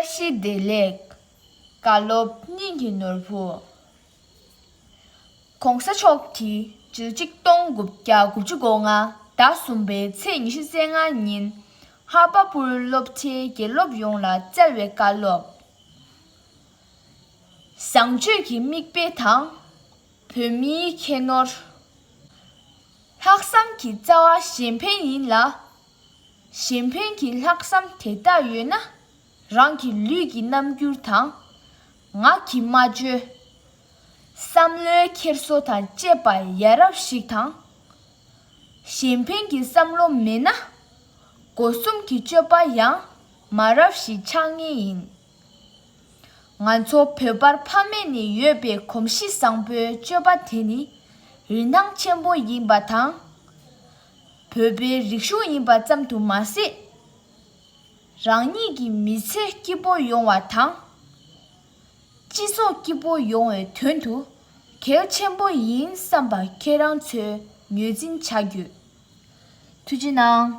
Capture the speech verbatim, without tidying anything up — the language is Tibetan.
བཀྲ་ཤིས་བདེ་ལེགས། བཀའ་སློབ་སྙིང་གི་ནོར་བུ། ༸གོང་ས་མཆོག་གིས་ཕྱི་ལོ་ཆིག་སྟོང་དགུ་བརྒྱ་དགུ་བཅུ་གོ་ལྔ་ཟླ་གསུམ་པའི་ཚེས་ཉི་ཤུ་རྩ་ལྔ་ཉིན་ཧ་པ་པུར་སློབ་གྲྭའི་དགེ་སློབ་ཡོངས་ལ་སྩལ་བའི་བཀའ་སློབ། བཟང་སྤྱོད་ཀྱི་མིག་དཔེ་དང་། བོད་མིའི་ཁྱད་ནོར། ལྷག་བསམ་གྱི་རྩ་བ་གཞན་ཕན་ཡིན་ལ། གཞན་ཕན་གྱི་ལྷག་བསམ་དེ་དག་ཡོད་ན། རང་གི་ལུས་ཀྱི་རྣམ་འགྱུར་དང་། ངག་གི་སྨྲ་བརྗོད། བསམ་བློའི་འཁྱེར་སོ་དང་བཅས་པ་ཡ་རབས་ཤིག་དང་། གཞན་ཕན་གྱི་བསམ་བློ་མེད་ན། སྒོ་གསུམ་གྱི་སྤྱོད་པ་ཡང་མ་རབས་ཤིག་ཆགས་ངེས་ཡིན། ང་ཚོ་བོད་པར་ཕ་མེས་ནས་ཡོད་པའི་གོམས་གཤིས་བཟང་པོའི་སྤྱོད་པ་དེ་ནི་རིན་ཐང་ཆེན་པོ་ཡིན་པ་དང་། བོད་པའི་རིག་གཞུང་ཡིན་པ་ཙམ་དུ་མ་ཟད། རང་ཉིད་ཀྱི་མི་ཚེ་སྐྱིད་པོ་ཡོང་བ་དང་། སྤྱི་ཚོགས་སྐྱིད་པོ་ཡོང་བའི་དོན་དུ་གལ་ཆེན་པོ་ཡིན་བསམ་པ་ཁྱེད་རང་ཚོས་ངོས་འཛིན་བྱ་རྒྱུ། ཐུགས་རྗེ་གནང་།